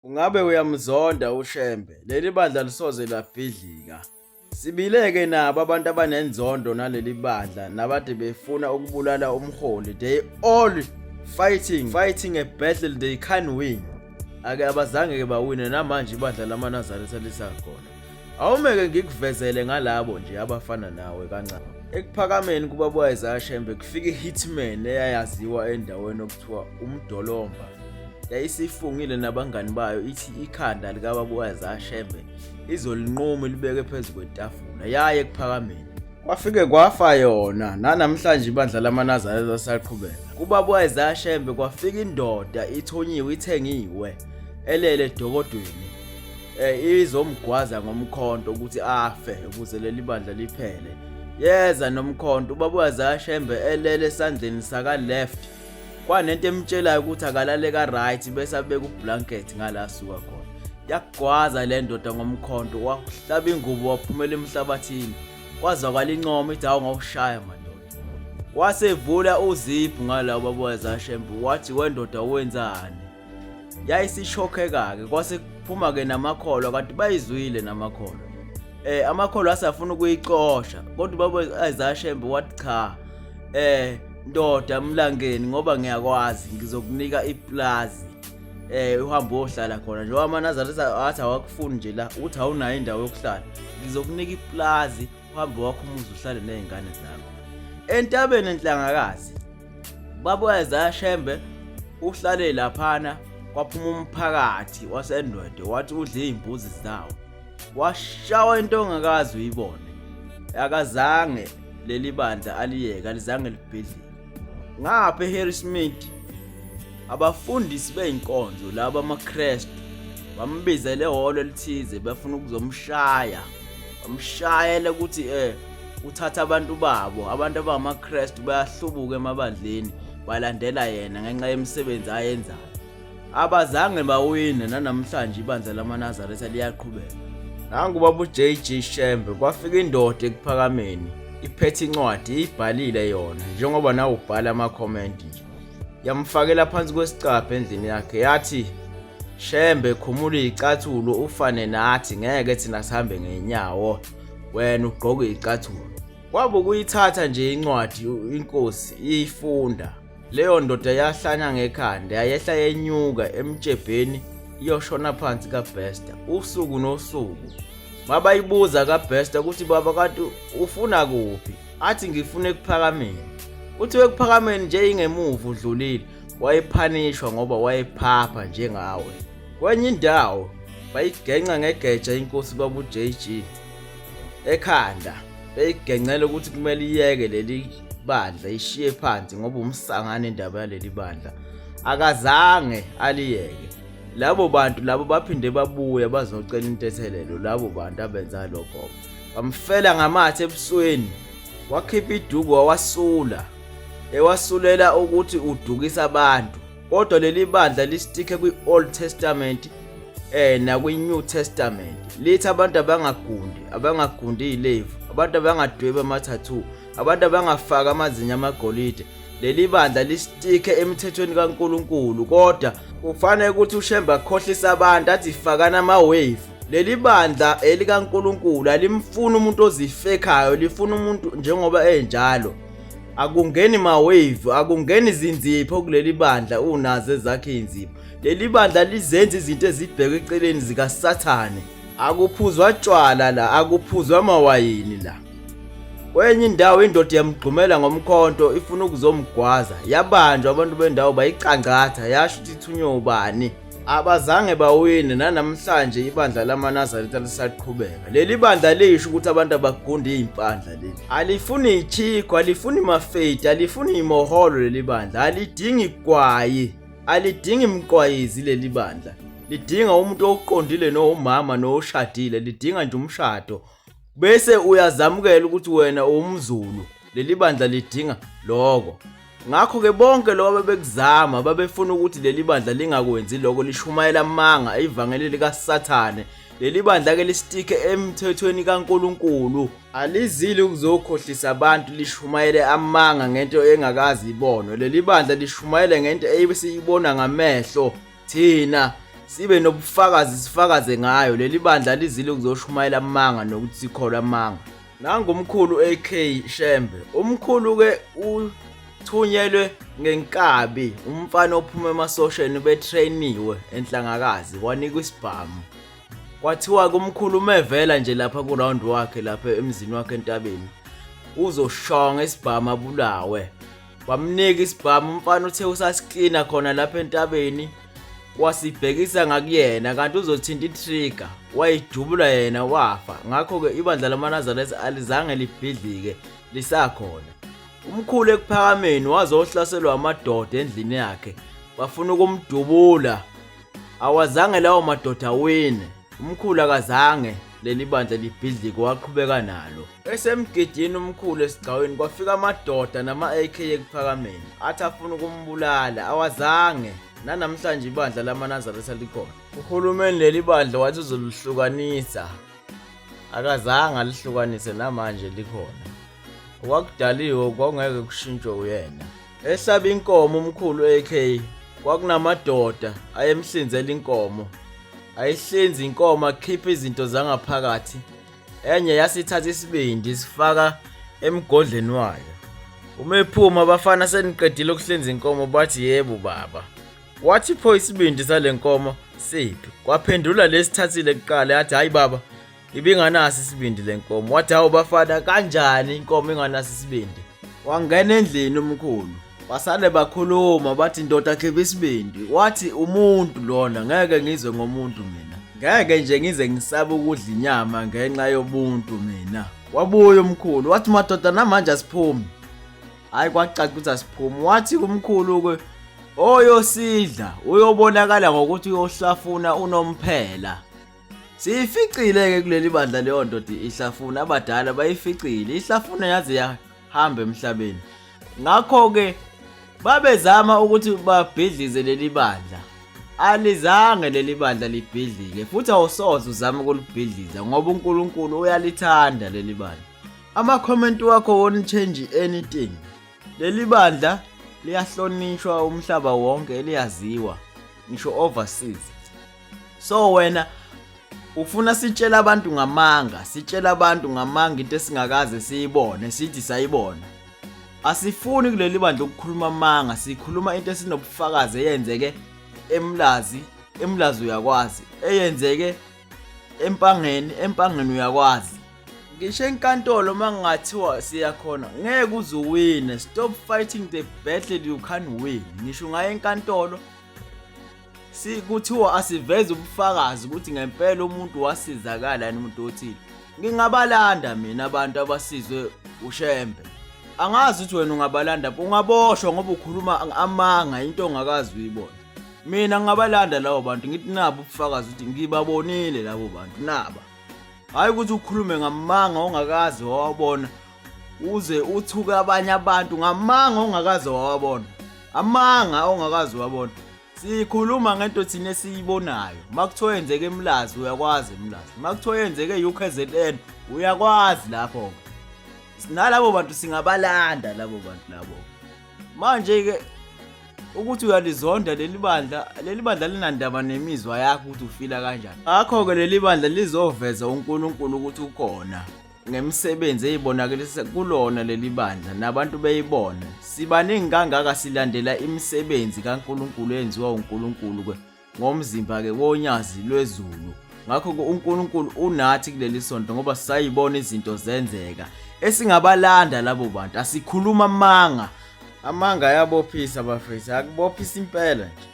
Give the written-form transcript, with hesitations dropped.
Ungabe uyamzonda uShembe, leli bandla lisoze labhidlika. Sibileke nabo abantu abanenzondo naleli bandla nabade befuna ukubulala umholi. They all fighting a battle they can't win. Ake abazange ke bawine namanje ibandla lamaNazaretha lisakhona. Awumeke ngikuvezele ngalabo nje abafana nawe kancane. Ekuphakameni kubaba Isaiah Shembe kufika i-hitman eyayaziwa endaweni okuthiwa uMdolomba. Yayisifungile nabangani bayo ithi ikhanda likababa Isaiah Shembe izolinquma ilibeke phezu kwetafula yaye ekuphakameni. Kwafike kwafa yona nanamhlanje ibandla lamaNazaretha lisaqhubeka. Kubaba Isaiah Shembe kwafika indoda ithonyiwe ithengiwe elele edokodweni izomgwaza ngomkhonto ukuthi afe ukuze leli bandla liphele. Yeza nomkhonto ubaba Isaiah Shembe elele esandleni saka left kwanento emtshelayo ukuthi akalale ka right bese abeka ublanket ngala asuka khona. Yagwaza le ndoda ngomkhonto wahlaba ingubo waphumela emhlabathini. Kwazwakala incoma ithi hawu ngawushaya madoda. Wasevula uziphu ngala ubaba Isaiah Shembe wathi wendoda wenzani? Yayisishokheka-ke kwase kuphuma-ke namakholwa kanti bayizwile namakholwa. Amakholwa asafuna ukuyixosha kodwa ubaba Isaiah Shembe wathi cha ndoda mlangeni ngoba ngiyakwazi ngizokunika iplazi uhambe uyohlala khona njengoba amaNazaretha athi awakufuni nje la uthi awunayo indawo yokuhlala ngizokunika iplazi uhambe wakho umuzi uhlale nezingane zakho entabeni enhlangakazi. Baba Isaiah Shembe uhlale laphana kwaphuma umphakathi waseNdwedwe wathi udle izimbuzi zawo washawa into ongakazi uyibone. Akazange leli bandla aliyeka alizange libhidlike. Ngapha eHarrismith abafundisi beyinkonzo laba amaKristu bambizele ehholo elithize befuna ukuzomshaya bamshayela ukuthi uthatha abantu babo abantu abangamaKristu bayahlubuka emabandleni balandela yena ngenxa yemisebenzi ayenzayo. Abazange bawine nanamhlanje ibandla lamaNazaretha liyaqhubeka. Nangu baba uJG Shembe kwafika indoda ekuphakameni iphethe incwadi iyibhalile yona njengoba nawe ubhala ama-comment nje. Yamfakela phansi kwesicabha endlini yakhe yathi Shembe khumula iy'cathulo ufane nathi ngeke thina sihambe ngey'nyawo wena ugqoke iy'cathulo. Kwabe ukuyithatha nje incwadi inkosi iyifunda. Leyo ndoda yahlanya ngekhanda yayehla yenyuka emtshebheni iyoshona phansi kaBester usuku nosuku. Mabayibuza kaBester ukuthi baba kanti ufuna kuphi? Athi ngifuna ekuphakameni. Kuthiwe ekuphakameni nje ingemuva udlulile. Wayephanishwa ngoba wayephapha njengawe. Kwenye indawo bayigenca ngegeja inkosi baba uJG ekhanda beyigencela ukuthi kumele iyeke leli bandla ishiye phansi ngoba umsangano indaba yaleli bandla. Akazange aliyeke. Labo bantu labo baphinde babuya bazocela intethelelo labo bantu abenza lokho. Bamfela ngamathe ebusweni wakhipha iduku wawasula ewasulela ukuthi udukisa abantu. Kodwa leli bandla listikhe kwi-Old Testament nakwi-New Testament lithi abantu abangagundi, abangagundi ilevu, abantu abangadwebi ama-tattoo, abantu abangafaki amazinyo amagolide. Leli bandla listikhe emithethweni kaNkulunkulu kodwa kufanele ukuthi uShembe akhohlise abantu athi fakana ama-wave. Leli bandla elikaNkulunkulu alimfuni umuntu ozifekhayo, lifuna umuntu njengoba enjalo. Akungeni ma-wave, akungeni zinzipho kuleli bandla unazo ezakhe iy'nzipho. Leli bandla lizenza izinto ezibheke eceleni zikaSathane. Akuphuzwa tshwala la, akuphuzwa mawayini la. Kwenye indawo indoda yamgxumela ngomkhonto ifuna ukuzomgwaza. Yabanjwa abantu bendawo bayicangatha yasho ukuthi ithunywe ubani. Abazange bawine nanamhlanje ibandla lamaNazaretha lisaqhubeka. Leli bandla lisho ukuthi abantu abagundi izimpandla leli. Alifuni ichikho, alifuni mafeti, alifuni imoholo leli bandla, alidingi gwayi, alidingi mqwayizi leli bandla. Lidinga umuntu oqondile nowumama noshadile, lidinga nje umshado. Bese uyazamukela ukuthi wena uwumZulu. Leli bandla lidinga lokho. Ngakho ke bonke labo bebekuzama babefuna ukuthi leli bandla lingakwenzi lokho, lishumayela amanga ivangeli likaSathane. Leli bandla ke listikhe emthethweni kaNkulunkulu. Alizili ukuzokhohlisa abantu, lishumayele amanga ngento engakaze ibonwe. Leli bandla lishumayele ngento ebesiyibona ngamehlo thina. Sibe nobufakazi sifakaze ngayo leli bandla lizile ukuzoshumayela amanga nokuthi sikholwa amanga. Nangu umkhulu AK Shembe. Umkhulu ke uthunyelwe ngenkabi umfana ophuma emasosheni betrainiwe enhlangakazi wanikwa isibhamu. Kwathiwa kumkhulu umevela nje lapha ku round wakhe lapha emzini wakhe entabeni uzoshonga isibhamu abulawe. Bamnika isibhamu umfana uthe usasiklina khona lapha entabeni wasibhekisa ngakuyena kanti uzothinta i-trigger wayidubula yena wafa. Ngakho-ke ibandla lamaNazaretha alizange libhidlike lisakhona. Umkhulu ekuphakameni wazohlaselwa amadoda endlini yakhe bafuna ukumdubula. Awazange lawo madoda awine. Umkhulu akazange leli bandla libhidlike waqhubeka nalo. Esemgidini umkhulu esigcawini kwafika amadoda nama-AK ekuphakameni athi afuna ukumbulala awazange nanamhlanje ibandla lamaNazaretha likhona. Uhulumeni leli bandla wathi uzolihlukanisa akazange alihlukanise namanje likhona. Okwakudaliwe kwakungeke kushintshwe uyena. Ehlaba inkomo umkhulu AK kwakunamadoda ayemhlinzela inkomo. Ayihlinza inkomo akhipha izinto zangaphakathi. Enye yasithatha isibindi isifaka emgodleni wayo. Uma ephuma abafana seniqedile ukuhlinza inkomo bathi yebo baba. Wathi pho isibindi sale nkomo siphi? Kwaphendula lesithathile kuqala yathi hayi baba ibinganaso isibindi le nkomo. Wathi hawu bafana kanjani inkomo inganaso isibindi? Wangena endlini umkhulu. Basale bakhuluma bathi ndoda khipha isibindi. Wathi umuntu lona ngeke ngizwe ngomuntu mina. Ngeke nje ngize ngisabe ukudla inyama ngenxa yobuntu mina. Wabuya umkhulu wathi madoda namanje asiphumi. Hayi kwacaca ukuthi asiphumi. Wathi kumkhulu ke oyosidla uyobonakala ngokuthi uyohlafuna unomphela. Siyificile ke kuleli bandla leyo ndoda ihlafuna abadala bayificile ihlafuna yaze yahamba emhlabeni. Ngakho ke babezama ukuthi babhidlize leli bandla. Alizange leli bandla libhidlike futhi awusoze uzame ukulibhidliza ngoba uNkulunkulu uyalithanda leli bandla. Ama-comment wakho won't change anything. Leli bandla liyahlonishwa umhlaba wonke liyaziwa ngisho overseas. So wena ufuna sitshela abantu ngamanga, sitshela abantu ngamanga into esingakaze siyibone, sithi sayibona. Asifuni kuleli bandla ukukhuluma amanga, sikhuluma into esinobufakazi eyenzeke eMlazi, eMlazi uyakwazi, eyenzeke eMpangeni, eMpangeni uyakwazi. Ngisho enkantolo uma kungathiwa siyakhona ngeke uze uwine. Stop fighting the battle you can't win. Ngisho ungaya enkantolo kuthiwa asiveze ubufakazi ukuthi ngempela umuntu wasizakala yini umuntu othile. Ngingabalanda mina abantu abasizwe uShembe. Angazi ukuthi wena ungabalanda, ungaboshwa ngoba ukhuluma amanga into ongakazi uyibone. Mina ngingabalanda labo bantu ngithi nabo ubufakazi ukuthi ngibabonile labo bantu naba. Hayi ukuthi ukhulume ngamanga ongakaze wawabona uze uthuke abanye abantu ngamanga ongakaze wawabona. Amanga ongakaze wabona. Sikhuluma ngento thina esiyibonayo. Makuthiwa yenzeke eMlazi uyakwazi eMlazi. Makuthiwa yenzeke e-UKZN uyakwazi lapho. Sinalabo bantu singabalanda labo bantu labo. Manje ke ukuthi uyalizonda leli bandla, leli bandla linandaba nemizwa yakho ukuthi ufila kanjani. Ngakho ke leli bandla lizoveza uNkulunkulu ukuthi ukhona ngemisebenzi eyibonakalisa kulona leli bandla nabantu beyibone. Sibaningi kangaka silandela imisebenzi kaNkulunkulu eyenziwa uNkulunkulu ke ngomzimba ke wonyazi lwezulu. Ngakho ke uNkulunkulu unathi kuleli sonto ngoba sayibona izinto zenzeka. Esingabalanda labo bantu asikhuluma amanga. Amanga ayabophisa bafethu, akubophisa impela nje.